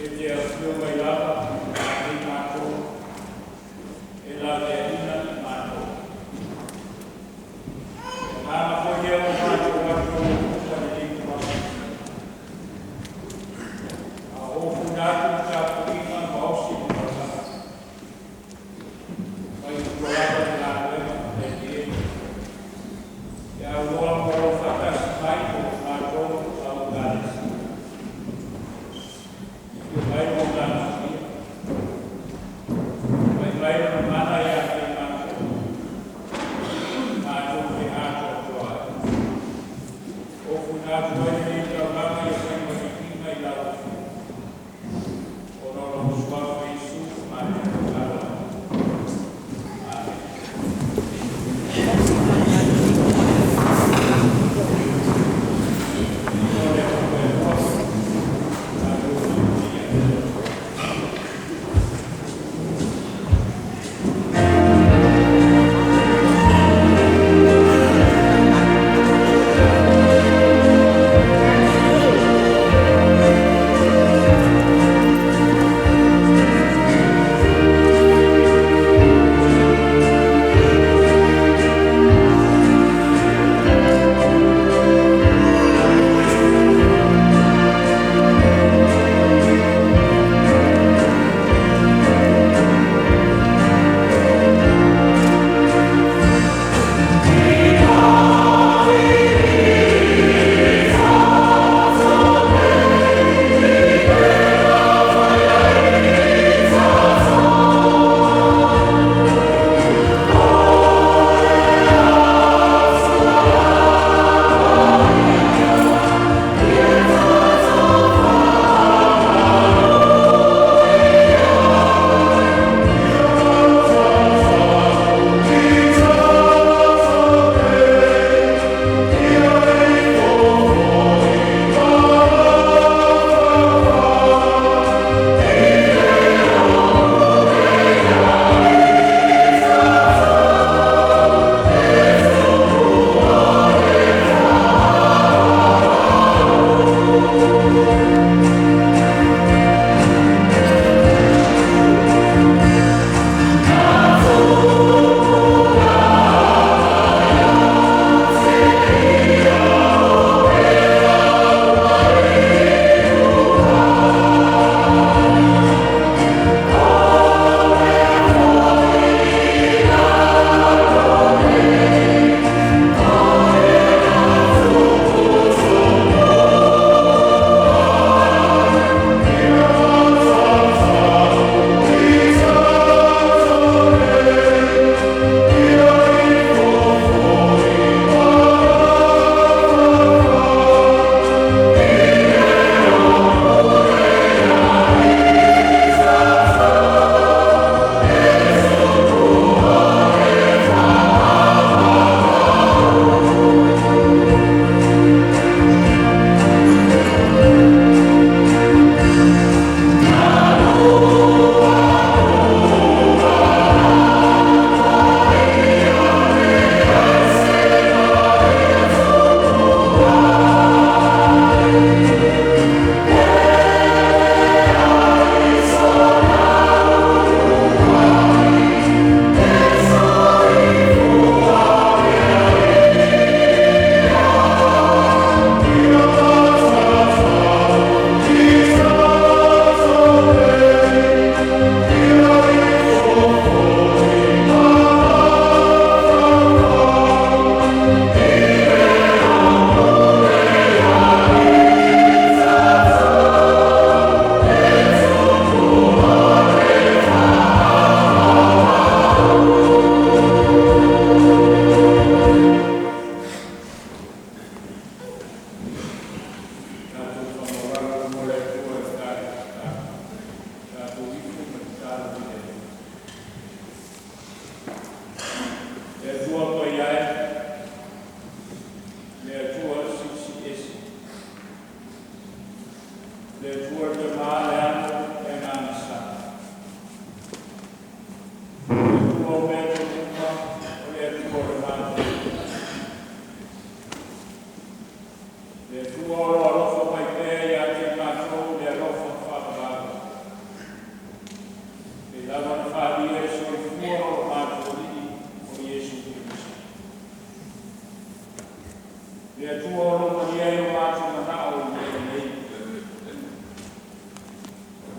E te afio mai lava nei matou e laveaina i matou. O agaga foi lea ua matou atu ai i lenei itulagi. A o ofuina atu le tapuaiga ma osi le taulaga. Mai tua lava le galuega e te e auloa ma lou faatasi mai o matou au Ekalesia. Afio mai mo lana.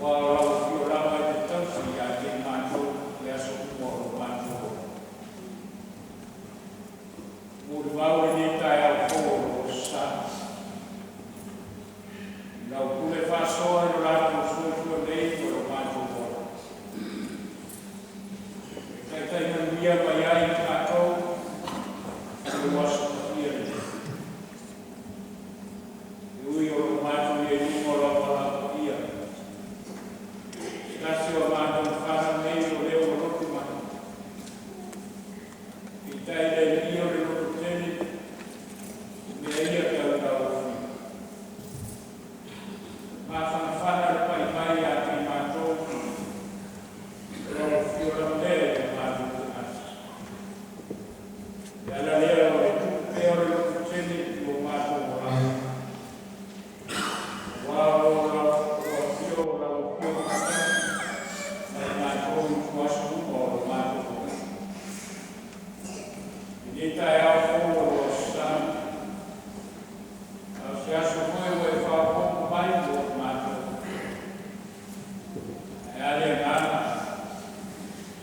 Aua o lau afio lava e te tausi ia te i matou i aso uma o lo matou ola. Molimau lenei taeao fou o lo Aso Sa, i lau pule faasoa i lo latou soifua nei ma lo matou ola, e taitai manuia mai ai i tatou i lou aso paia lenei. E ui o lo o matou i ai i luga o le auala paia, se tasi o a matou fanau nei o lea ua lotu mai, peitai le Alii o le lototele i mea ia tau i lau Afio. Mafanafana le pai mai ia te i matou, o lau afio lava lea i o matou tagata. E ala lea o le tuu pea o le lototele i o matou olaga. Aua o lau afio o lau afio faatasi ma i matou i ituaso uma o lo matou ola. Lenei taeao fou o lo Aso Sa, a o se aso foi ua e faaopoopo mai mo i matou. Ae a le agaga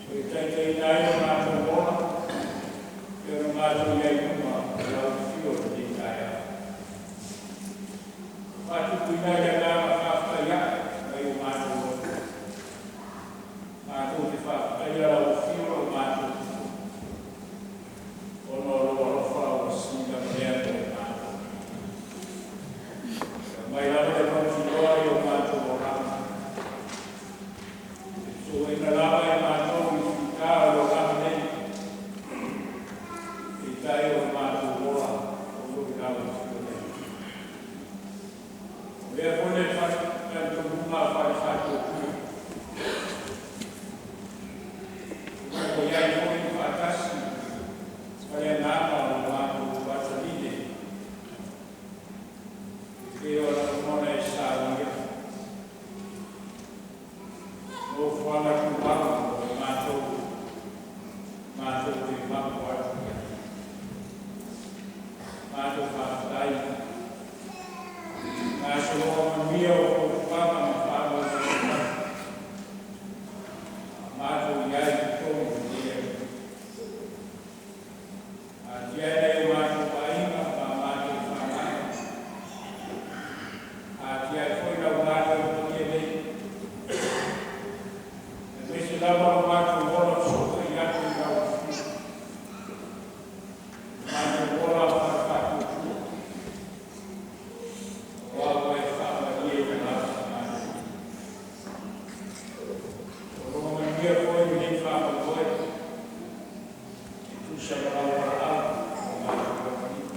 ua e taitaiina ai lo matou ola, e ona matou i ai i luma o lau afio i lenei taeao. Faatupuina ai le agaga faafetai ae mai o matou loto. Matou te faafetaia lau afio lo matou Tupua, ona o lou alofa ua sili lava lea mo i matou. E aumai lava le mautinoa i o matou olaga, e fesoaina lava e matou i fita o le olaga nei, peitai o le matou ola o lo o i lau afio nei. O lea foi le talitonuga faale-Faatuatua, ua i ai foi faatasi ma le agaga o le matou atalii e pei ona lagona e saunia. Nofoaga tumau o matou matou te mapu atu i ai. Matou faafetai gasologa manuia o fuafuaga ma faamoemoe matou i ai i totonu o lenei atunuu. Atia ai o matou aiga ma matou fanau. Atia ai foi lau galuega paia nei. Aemaise lava lo matou ola fesootai atu i lau afio. Matou ola faale-Faatuatua. Aua ua e faamalie ina lava matou. O lo manuia foi lenei faamoemoe e tusa ma lau valaau o matou lamalii.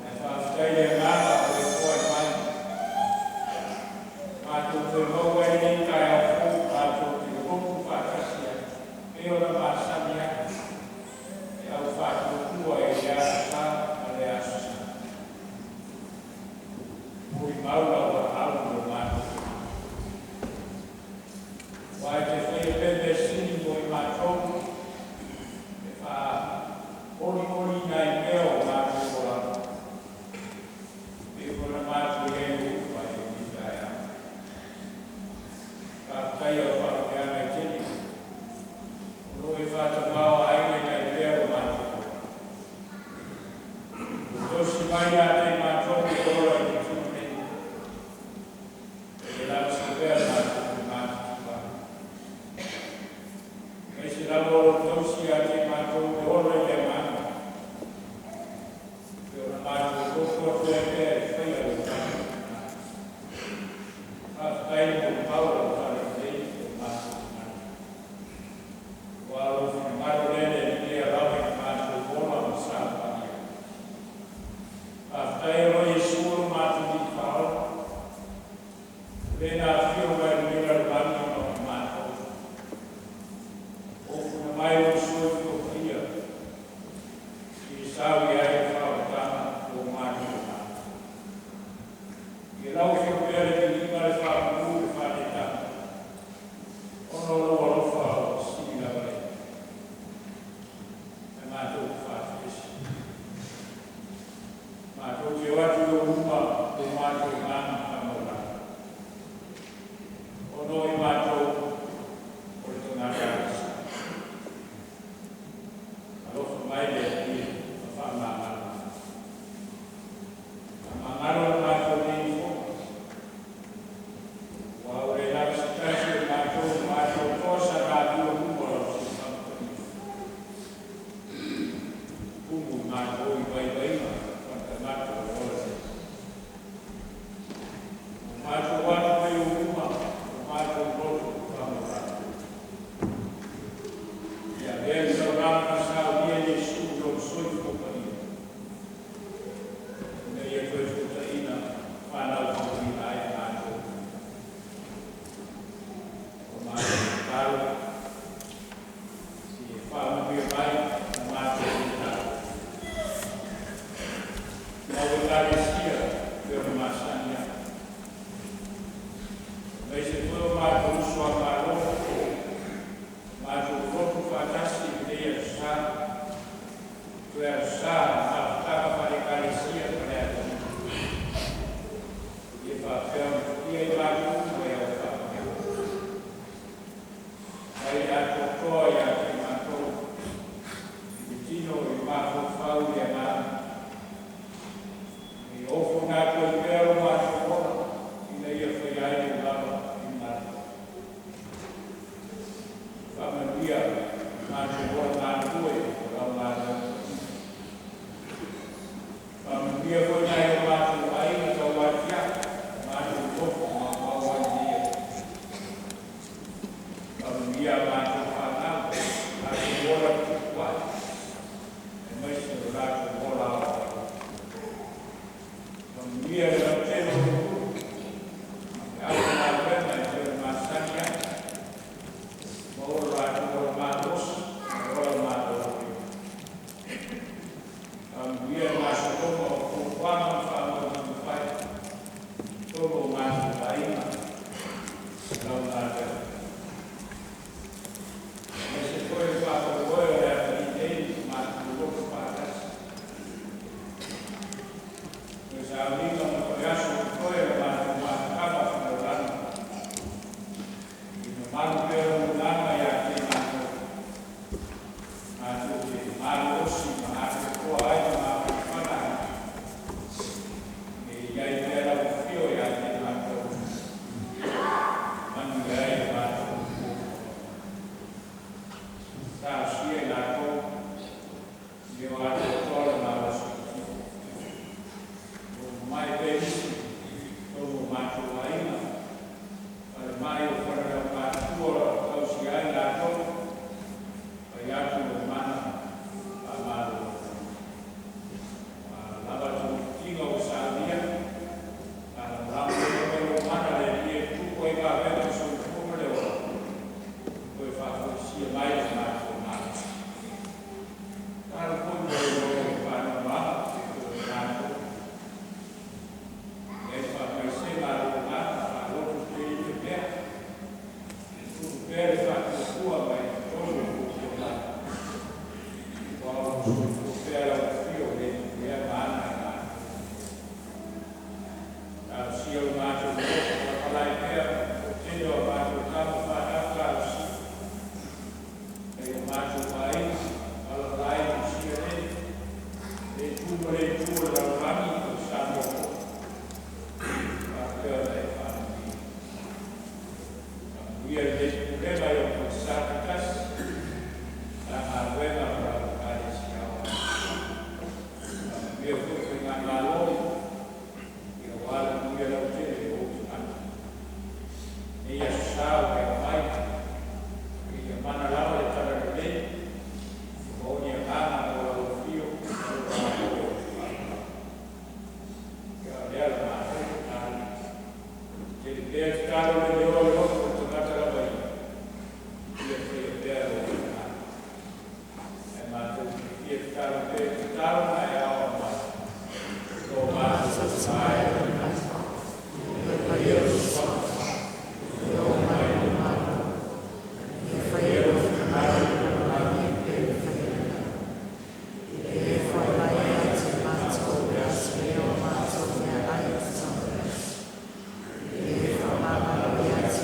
Ae faafetai le agaga o e foai mai. Matou toe maua ai lenei taeao fou matou te lotu faatasi ai. E ona masani ai. E au faatuatua e le Aso Sa ma le Aso Sa. Molimau lau valaau mo matou. Aua e te faia pea mea sili mo i matou, e faaolioliina ai pea o matou olaga. E ona matou i ai o upa i lenei taeao. Faafetai o faapeana e tele. O lo e whātamao ai nai pea o matou ola. Ua tausi mai ia te i matou e ola i te tino nei. E le lava pea matou te matutua. Aemaise lava o lo tausi ia te i matou e ola i le agaga. E ona matou lotu atu ai pea e faia le matou. Faafetai mo le mau o tala lelei o matou tagata. Ua lou finagalo lea le Alii e lava i matou ola ma savavali ai. Faafetai o lo Iesu o lo matou Alii Faaola. O le na afio mai le lalolagi ona o matou. Ofuna mai lou soifua paia i sau i ai le faaolataga o matou olaga. Ia lau afio pea le viiga le faapulu le faataetaga. Ona o lou alofa o sili lava lea. E matou te faafesi. Matou te o atu i ou luma o matou agaga faamaualalo. Lau galuega. Aemaise foi le faamoemoe o le atunuu nei matou loto faatasi. O le sauniga ma toe aso o totoe o le matou mafutaga faaleolagi. I mamalu pea lou agaga ia te matou, matou te malolosi ma atoatoa ai ma mafaufala ai. E i ai pea lau afio ia te matou, manuia ai le matou fuafuaga. Talosia i latou, ia o atoatoa le malosi o tino. O mai pea isi, totonu o matou aiga, falemai o fale matutua o tausia ai latou, fai atu le mana faamalo. Lava togafitiga ua saunia, faalagolago pea mai lou mana le Alii e tupu ai vavega o le soifua ma le ola, toe faafoisia mai le matou malosi. Tatalo foi mo le faanoanoaga o matou. E ai faamaisega a lou agaga, faalototetele pea, e tuu pea le faatuatua mai totonu o fuafuaga. Ua o lo o soifua pea lau afio le lea maana e matou. Talosia lo matou loto, palapalai pea, o tele o matou tama fanau talosia. E o matou aiga, palapalai tusia nei, le itu ma le itu o le lalolagi o Samoa foi. Faapea ona e faamanuia. Faamanuia lenei pulega i ona sa taitasi, Matagaluega ma lau Ekalesia aoao. Faamanuia foi faigamalo, ia aua le manuia lautele o ou tagata. Nei aso sa ua e aumai, ia mana lava le talalelei, ma o ni agaga mo lau afio, ma lou malo o le faaaloalo. Ia o lea la matou tatalo. Tele pea tatalo le leo o le loto o le tagata lava ia, ia faia pea lou finagalo. Ae matou te fia tatalo pea i tatalo na e aoao mai. Lo matou Ata e i le lagi, ia paia lou suafa, ia oo mai lou Malo, ia faia lou finagalo i le lalolagi e pei ona faia i le lagi. Ia e foai mai ia te matou i le aso nei o a matou meaai e tatau ona. Ia e faamagalo ia te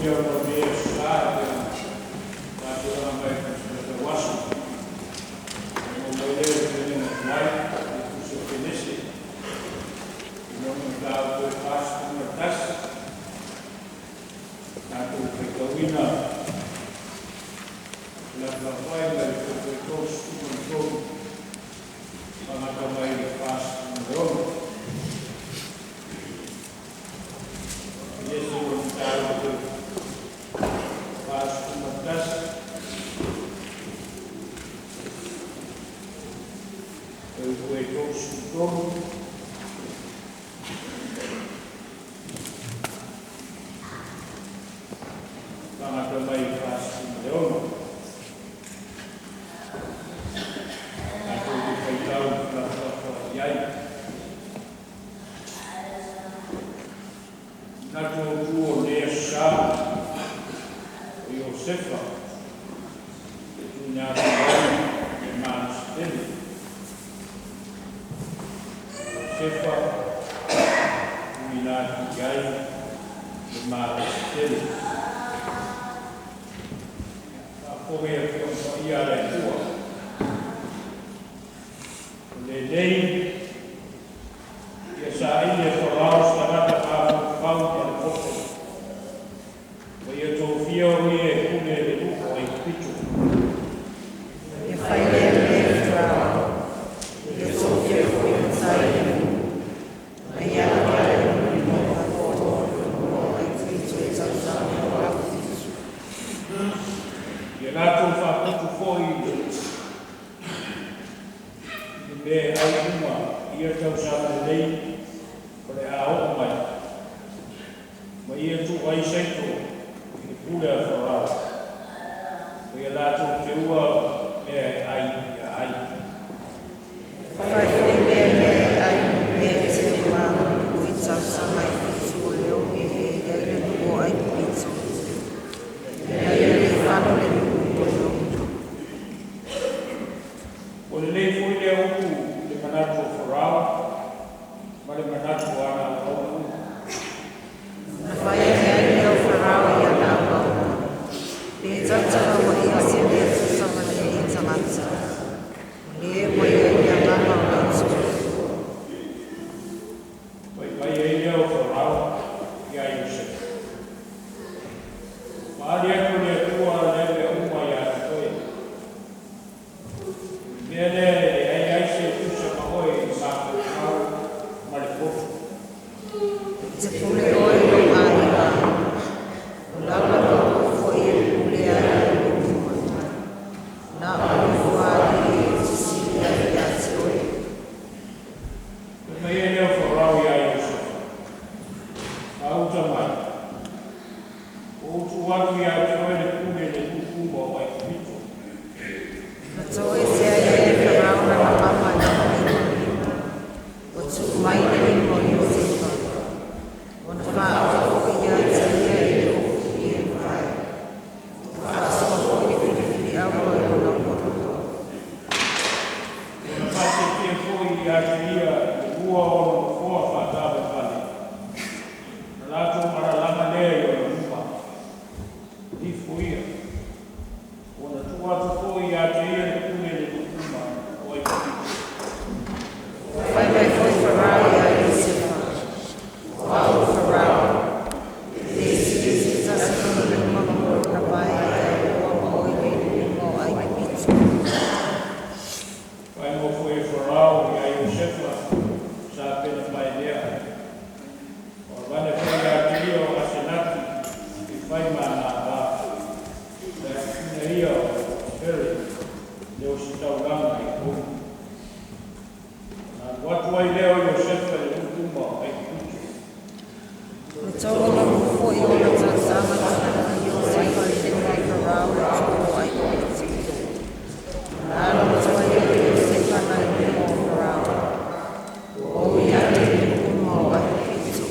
manuia mo lenei aso Sa e pei ona faatulaga mai i le tauaso. E maua mai lea i le fetalaiga tuai i le Tusi o Kenese i lona mataupu e 41. Tatou faitauina felafolafoai mai le 33 faagata mai i le 46. Kenese lona mataupu 41. E 33 faagata mai i le 46. Tatou te faitau felafolafoai ai. Manatu autu o lenei aso Sa, o Iosefa e tuuina atu ai le malosi tele. Iosefa tuuina atu i ai le malosi tele. Faafofoga i Afioga Paia a le Atua. O lenei ia saili e Farao se tagata mafaufau ma le poto, ma ia tofia o ia e pule le nuu o Aikupito. Ia fai lea mea e Farao, ia tofia foi matai i le nuu, ma ia avea le lima o le nuu o Aikupito e tausaga o au fitu. Ia latou faaputu foi i meaai uma i ia tausaga lelei o le a oo mai, ma ia tuu ai saito i le pule a Farao, ma ia latou teua mea e ai ia ai. Fai foi lea mea e ai mo mea e tele ma nuu i tausaga e fitu o le oge e i ai le nuu o Aikupito, ina ia le fano le nuu i le oge. O lelei foi lea upu i le manatu o Farao ma le manatu o ana auauna uma. Na fai ane ai lea o Farao i ana auauna, Pe tautala ua ia se mea tusa ma lenei tagata, o le ua i ai le agaga o le Atua. Fai mai ai lea o Farao ia Iosefa, Ua faaali atu e le Atua lea mea uma ia te oe. O le mea lea e leai ai se tusa ma oe i le mafaufau ma le poto. E te pule oe i lou aiga, o lau lava upu foi e pule ai au mea uma. Na o le nofoalii e te sili ai ia te oe. Fai mai ai lea o Farao ia Iosefa, Gauta mai, ua ou tuu atu ia te oe le pule i le nuu uma o Aikupito. Na toese ai e Farao lana mama i lona lima. Ua tuu mai le lima o Iosefa. Ua na faaoo foi ia te ia i le ofu i e mafai. Ua faasoa foi le filifili auro i lona ulualua. Ua na faatietie foi ia te ia le lua o ona nofoa faataavalevale, na latou alalaga lea i ona luma. Ifo ia. Ua na tuu atu foi ia te ia le pule i le nuu uma o Aikupito. Fai mai foi Farao ia Iosefa, O au o Farao, e le sili se tasi lona lima ma lona vae e auloa ma oe i le lima o Aikupito. Faaigoa foi e Farao ia Iosefa Sapena Paenea. O avane foi ia te ia o Asenati e fai ma ana ava. Le afafine ia o Potifere le ositaulaga i Ona. Na alu atu ai lea o Iosefa i le nuu uma o Aikupito. Na 30 foi ona tausaga na Iosefa i luma o Farao le atua o Aikupito. Na alu atu ai lea o Iosefa nai luma o Farao. Ua oi ane i le nuu uma o Aikupito.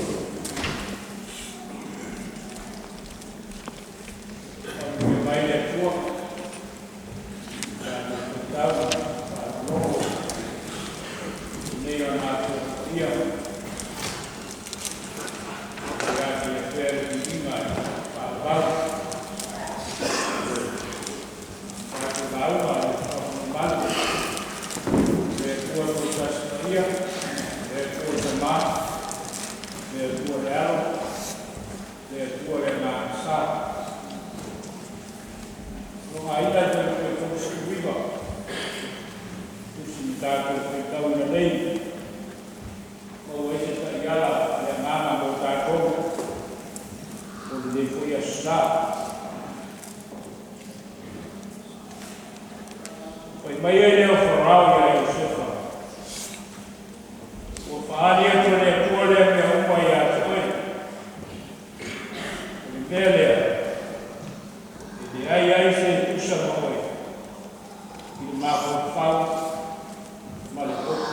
Faamanuia mai le Atua tatou faitau faalogologo i nei ona Atua Paia. Ia te ia pea le viiga e faavavau. Tatou lauga le faamamalu le Atua Toatasi Paia, le Atua le Tama, le Atua le Alo, le Atua le Agaga Sa. Logaina i toe 39, tusi na tatou faitauina nei, maua ai se taiala a le Agaga mo tatou, o lenei foi aso sa. Fai mai ai lea o Farao ia Iosefa, ua faaali atu e le Atua lea mea uma ia te oe. O le mea lea, e leai ai se tusa ma oe, i le mafaufau ma le poto.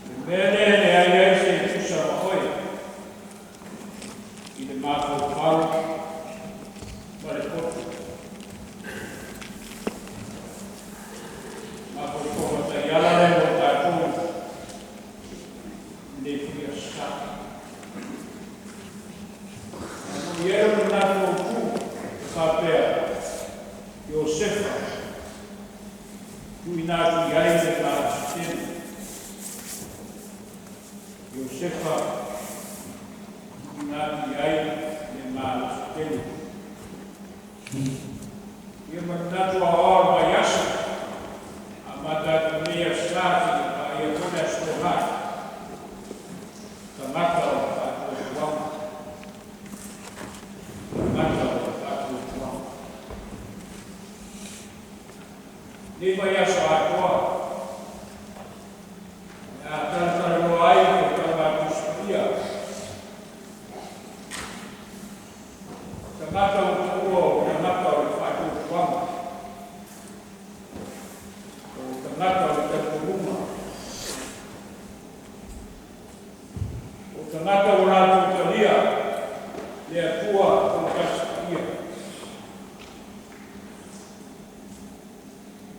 O le mea lea e leai ai se tusa ma oe, i le mafaufau ma le poto. Mafaufauga taiala lea mo tatou, lenei foi aso sa. Ae i ai le manatu autu e faapea, Iosefa, tuuina atu i ai le malosi tele. Iosefa, tuuina atu i ai le malosi tele. Ia manatu aoao o le vaiaso, amata atu nei aso Sa seia paia foi le Aso Toonai. Tagata o le faatuatuaga. Tagata o le faatuatuaga. Nei vaiaso atoa, e a talatalanoa ai faitauga Tusi Paia. Tagata ua taua o tagata o le faatuatuaga. O tagata o le talitonuga. O tagata ua latou talia le Atua Toatasi Paia.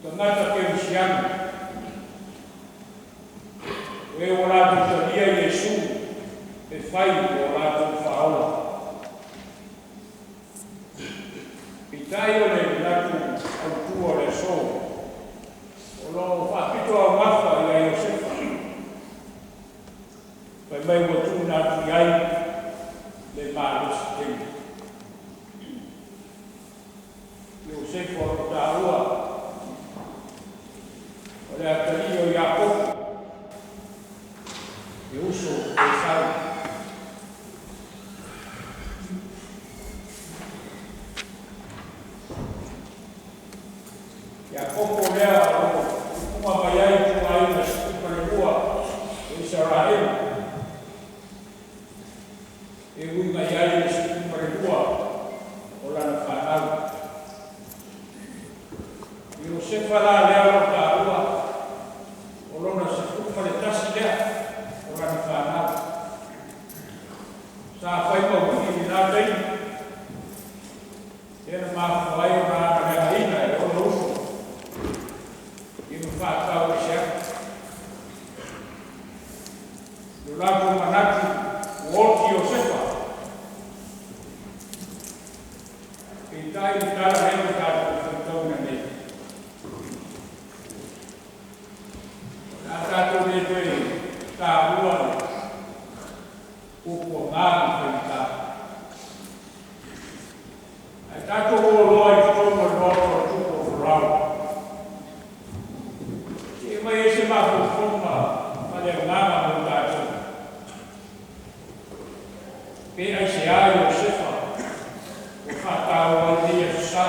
Tagata kerisiano. O e ua latou talia Iesu e fai o latou faaola. Peitai o le manatu autu o le aso, o lo o faapito augafa ia Iosefa. Fai mai ua tuuina atu i ai le malosi tele. Iosefa o lo taua o le atalii o Iakopo, e uso o Esau. Iakopo lea o lo o tupuga mai ai ituaiga 12 o Isaraelu. E ui mai ai le 12 o lana fanau. Iosefa la lea o lo taua, o lona 11 lea o lana fanau. Sa fai mauili i lena taimi, lea na mafua ai ona agaleagaina e ona uso, ia ma faatau ese atu. Lo latou manatu ua oti Iosefa. Peitai le tala lea ua tatou faitauina nei. O le a tatou le toe taua le puapuaga ma faigata. Ae tatou o loa i totonu o le maota o le tupu o Farao. Se i mai ai se mafaufauga faaleagaga mo tatou. Pe aisea Iosefa ua faataua ai nei aso sa,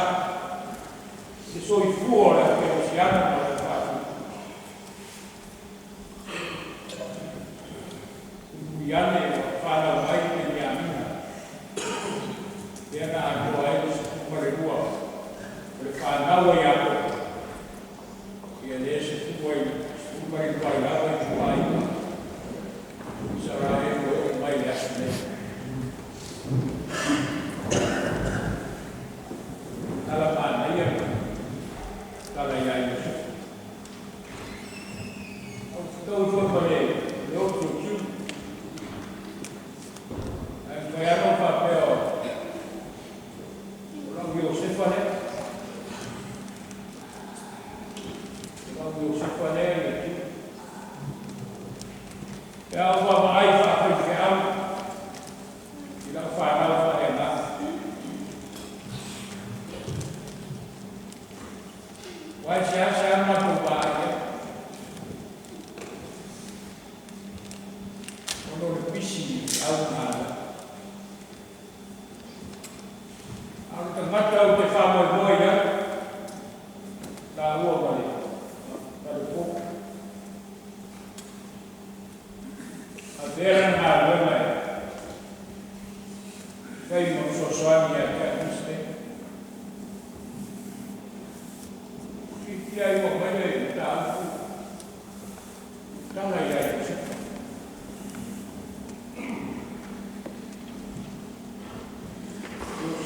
le soifua o le au kerisiano ma le faatuatua. Mulimuli ane ua fanau mai Peniamina, lea na atoa ai le 12 o le fanau a Iakopo. Ia lea 12 ai lava ituaiga Isaraelu e oo mai le aso nei. Tala manaia tala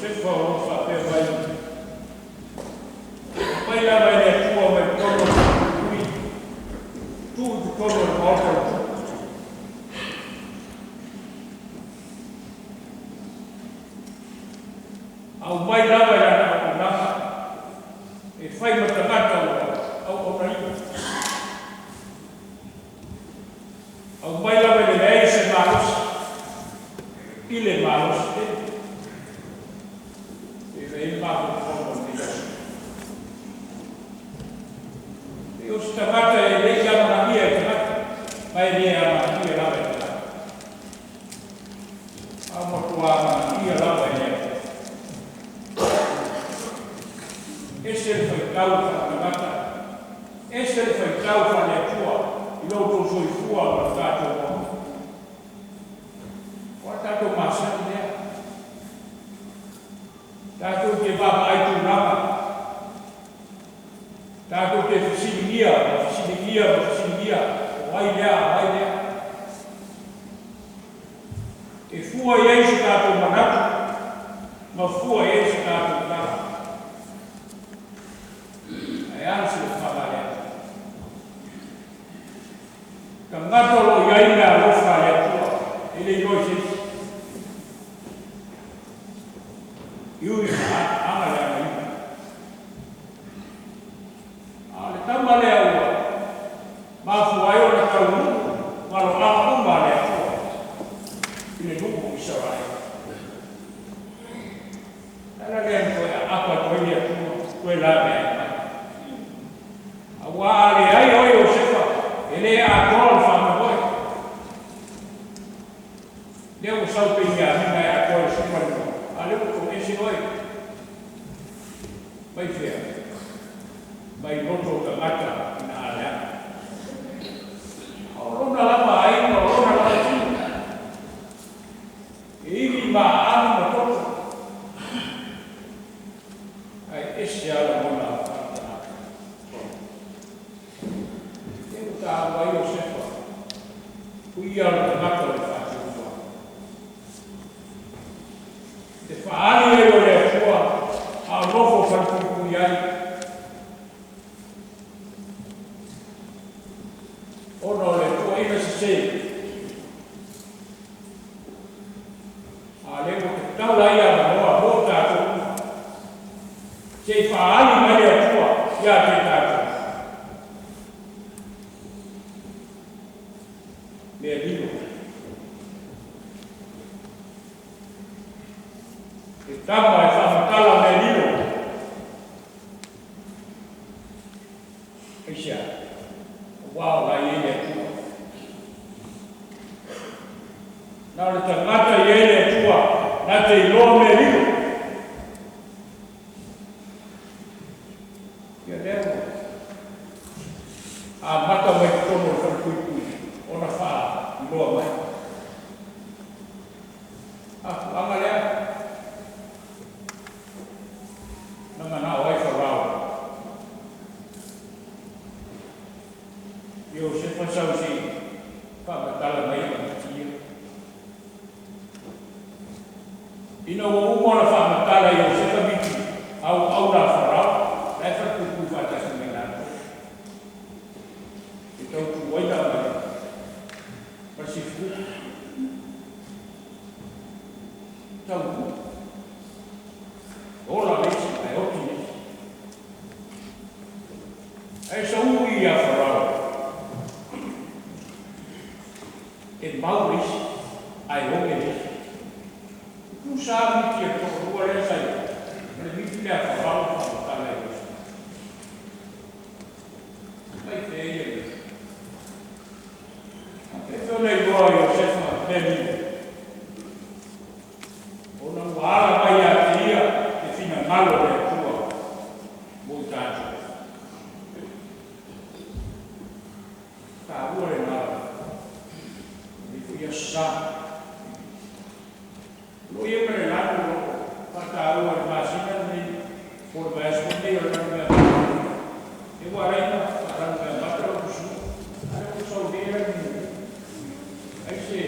Iosefa o lo o faapea mai, Aumai lava e le Atua mai totonu o le falepuipui, tuu i totonu o le maota o le tupu. Aumai lava i lana auaunaga e fai ma tagata ua auaunaina. Aumai lava i le leai o se malosi i le malosi tele. E fai ai le mafaufauga o lenei aso. E o se tagata e le i amanaia e tagata, ma e le amanaia lava e tagata. A o matua amanaia lava e le Atua. Ese le faitau faaletagata, ese le faitau faale-Atua i lo outou soifua ma le tatou manuia. O a tatou masani lea. Tatou te vaavaai tulaga, tatou te fesiligia ma fesiligia ma fesiligia, o ai lea, o ai lea. E fua i ai so tatou manatu, ma fua i ai so tatou tala. Ae a le silafaga a le Atua? Tagata o lo o i ai le alofa a le Atua, e le iloa i se isi. E ui ina aga le againa. A o le tama lea ua mafua ai ona taunuu maloaga uma a le Atua i le nuu o Isaraelu. O le ala lea na toe aapa atu ai le Atua, toe lavea mai. Aua a leai oe Iosefa, e le atoa le faamoemoe. Lea ua sau Peniamina e atoa i le 15, a lea ua toese oe. Mai fea? Mai loto o tagata ina a leaga. O lona lava aiga, o lona lava tino. E ivi ma aano ma toto. Ae ese ala lona faaletagata. E ua taua ai Iosefa, o ia o le tagata o le faatuatua. Le faaali ai o le Atua, a o nofo falepuipui ai. Ona o le tuuaiga sese. A lea ua tatala ai avanoa mo tatou uma. Se i faaali mai le Atua ia te tatou. Mea lilo. E tama e faamatala mea lilo. Aisea? Aua o la e i ai le Atua. Na o le tagata e i ai le Atua, na te iloa mea lilo. Ia lea ua amata mai totonu o le falepuipui ona faailoa mai. Afuaga lea na manao ai Farao. Iosefa sau se i faamatala mai au miti ia. Ina ua uma ona faamatala e Iosefa miti, auauna a Farao, la e falepuipui faatasi mai latou. E tautuaina ma le sifuku. Taunuu. Ola le isi ae oti le isi. Ae saui ia Farao. E mau le isi ae oge le isi. Tutusa miti e toalua lea sa i ai, ma le miti lea a Farao na faamatala e Iosefa. Mai fea ia mea? A faapefea ona iloa e Iosefa mea lilo? Ona ua ala mai ia te ia le finagalo o le Atua mo i tatou. Taua lena o lenei foi Aso Sa. O lo o i ai ma le lanu o lo o faataua i le masina lenei po o le vaiaso foi lenei o le Lanumeamata. E ua ala ai ona faalanumeamata lou usuga. A lea ua sau nei lanu ai se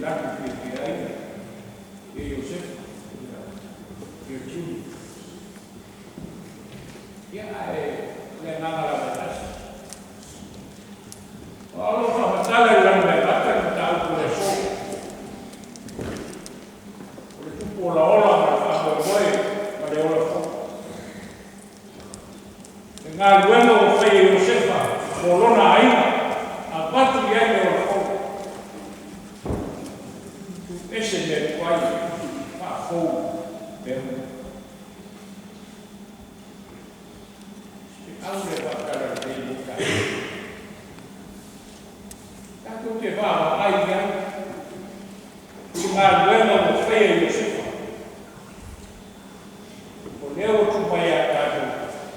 lanu fiafia ai e Iosefa. Ia tuli. Ia ae le agaga lava e tasi. O lo o faamatala i lalo e vata le mataupu o le aso. O le tupu olaola ma le faamoemoe ma le ola fou. Le galuega ua faia e Iosefa mo lona aiga, avatu i ai le ola fou. Tuuese mea tuai, faafou mea uma. Feau le faatala lelei mo tatou. Tatou te vaavaai i ai i le galuega ua faia e Iosefa. O lea ua tuu mai ia tatou,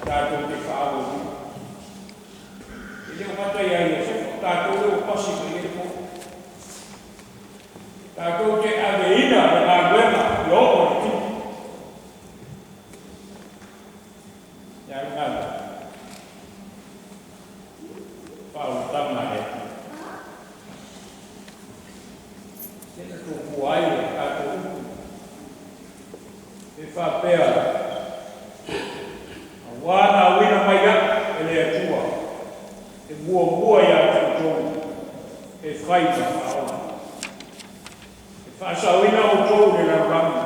tatou te faaauauina. E le o gata ia Iosefa, o tatou lea ua pasi mai ai foi. Tatou te aveina le galuega i oo i le tino. Le a le galuega? Faaolataga a le Atua. Lea na tomua ai le tatou upu e faapea, auā na auina mai au e le Atua e muamua ia te outou e fai ma faaola, e faasaoina outou i le lalolagi,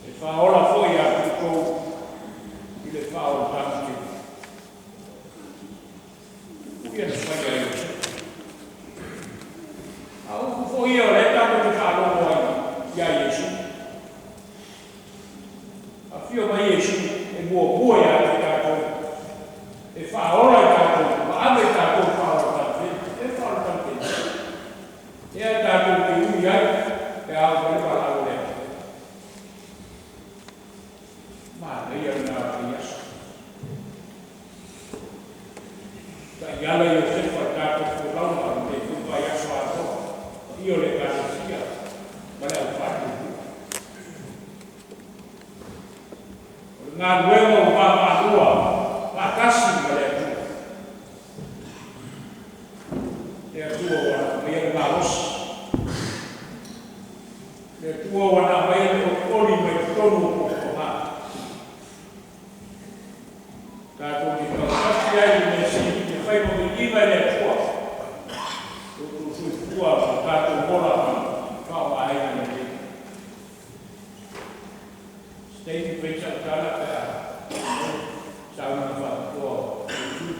e faaola foi ia te outou i le faaolataga tele. Upu ia na faia e Iosefa. A o upu foi ia o lea tatou te faalogo ai ia Iesu. Afio mai Iesu e muamua ia te tatou, e faaola i tatou, ma ave i tatou faaolataga tele. E faaolataga tele. Ea tatou te ui ai, pe a oo mai le valaau a le Atua. Manaia lena o lenei aso. Taiala Iosefa i tatou folauga o lenei foi vaiaso atoa. Paia o le Ekalesia ma le aufaigaluega. O le galuega ua vaavaalua faatasi ma le Atua. Le Atua ua na aumaia le malosi. Le Atua ua na aumaia le olioli mai totonu o totoga. Tatou te tautasi ai i le mea sili e fai ma viiga i le Atua. Lo outou soifua ma tatou ola faaaogaina lelei. Se taimi fai sau tala pe a saunoaga faapitoa o le sui.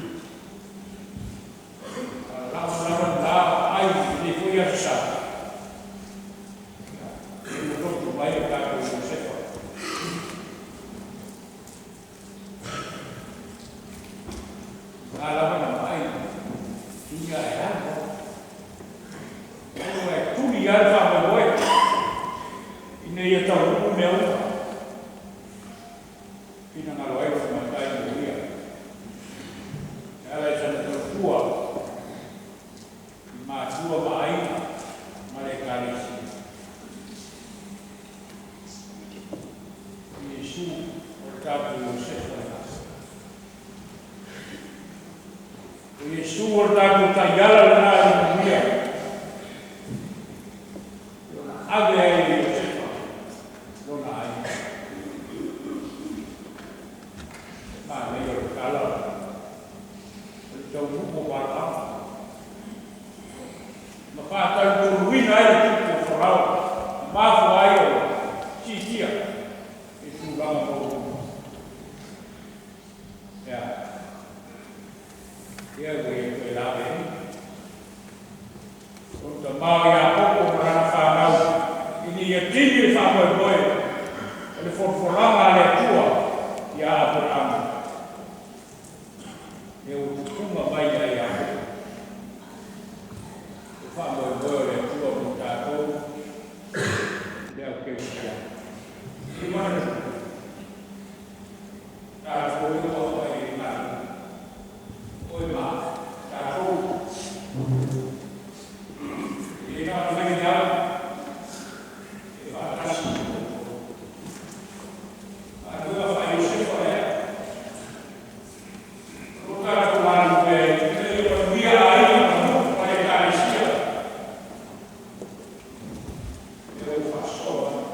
Lau lava na ai lenei foi aso Sa. Ua loto mai o tatou Iosefa. Nga lava na maai ia e alu. Alu e tuli ia le faamoemoe ina ia taunuu mea uma. Finagalo ai lona matai mo ia. E ala i sana tautua i matua ma aiga ma le Ekalesia. O Iesu o le tatou Iosefa lena. O Iesu o le tatou taiala lena i le manuia. Lona ave ai e Iosefa lona aiga. Manaia o le tala o le taunuu o valaaga. Ma faatautoluina ai le tupu o Farao, mafua ai o siitia i tulaga maualuga. Ia, ia ua ia toe lave ai. O le tamā o Iakopo ma lana fanau, ina ia tini le faamoemoe o le folafolaga a le Atua ia Aperahama. E ua tupuga mai ia Iakopo. O faamoemoe o le Atua mo tatou, le au kerisiano. I mana tatou e ua ai malo. Oi ma, tatou. E na o le au, e faatasi. Galuega faa-Iosefa lea. O tatou galulue ina ia manuia aiga ma nuu ma le Ekalesia. E ua faasoa mai.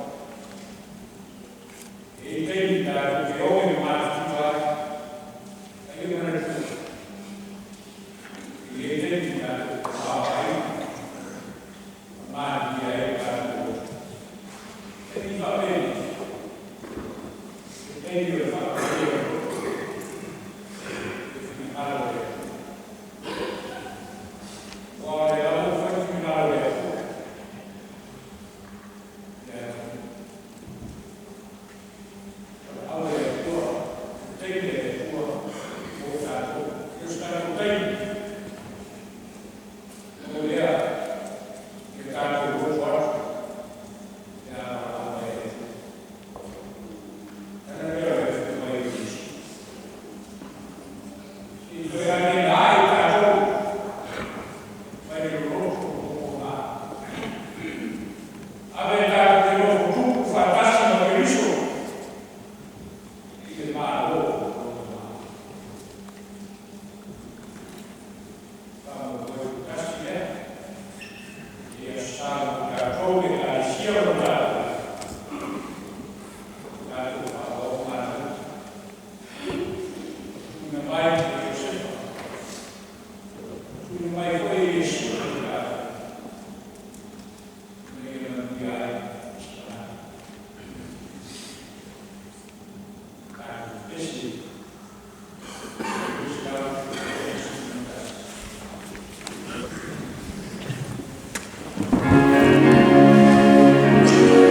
Ave tatou te nofo tupu faatasi ma Keriso i le Malo o lona Ma. Faamoemoe tasi lea, i le Aso Sa mo tatou le Ekalesia ma lo tatou aiga, tatou faaauau galuega. Tuuina mai e Iosefa, tuuina mai foi e Iesu mo i tatou, ina ia manuia ai se tagata. Tatou pepesi i le 261.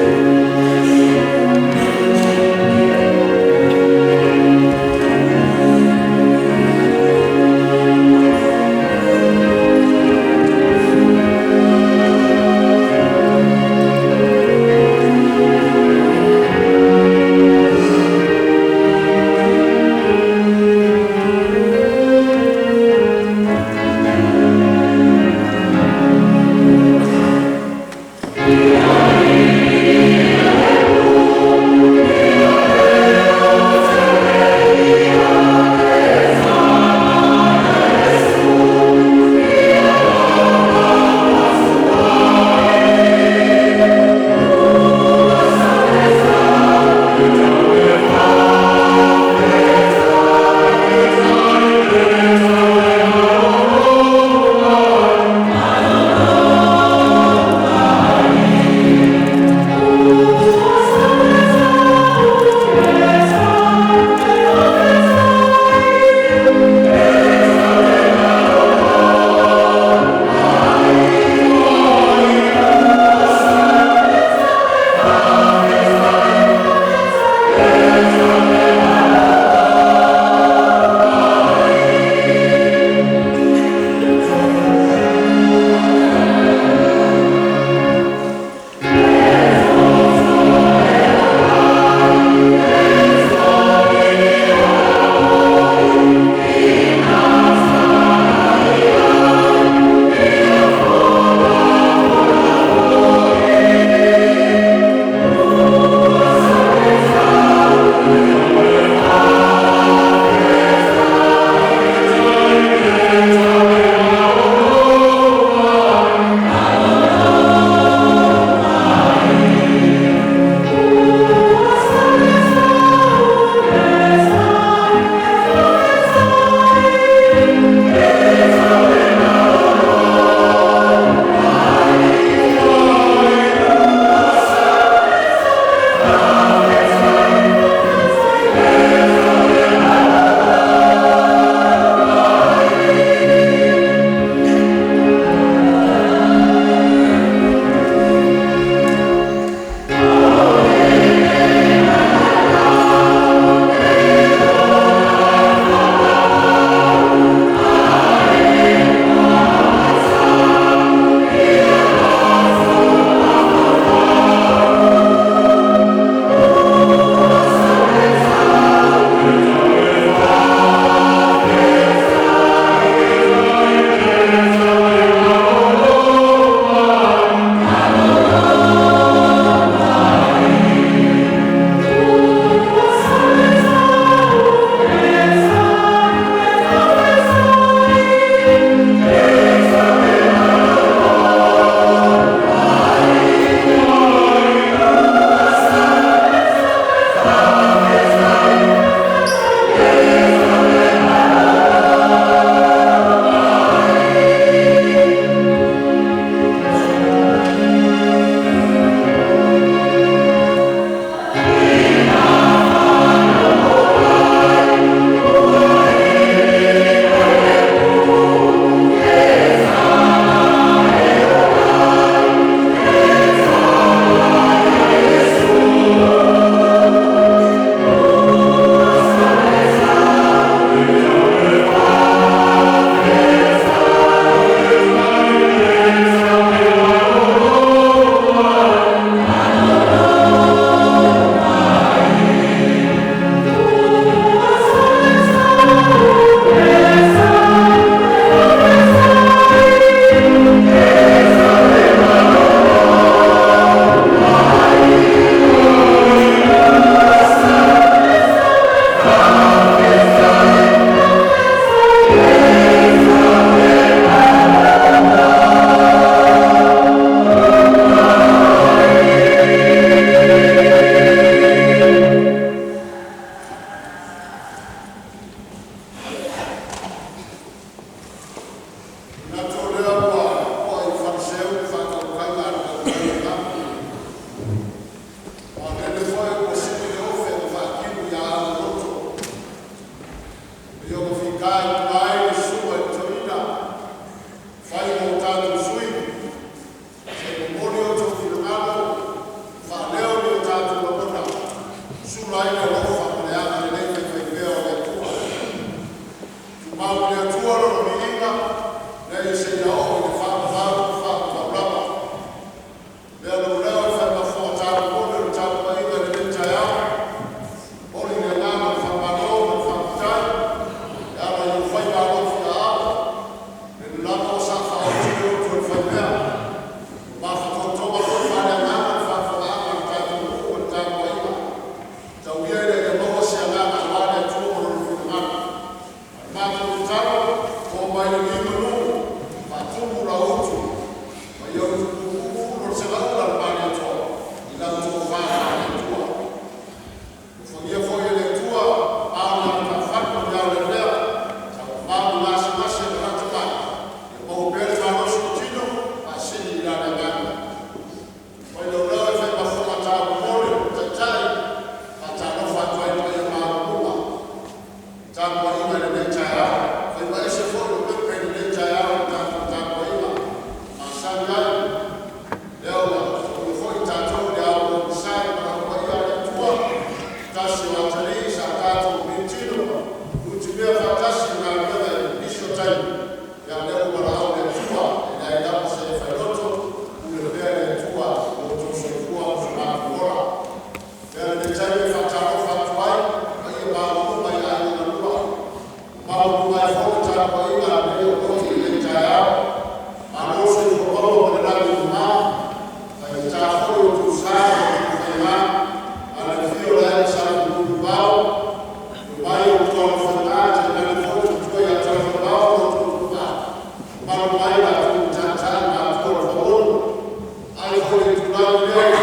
le itulagi lea.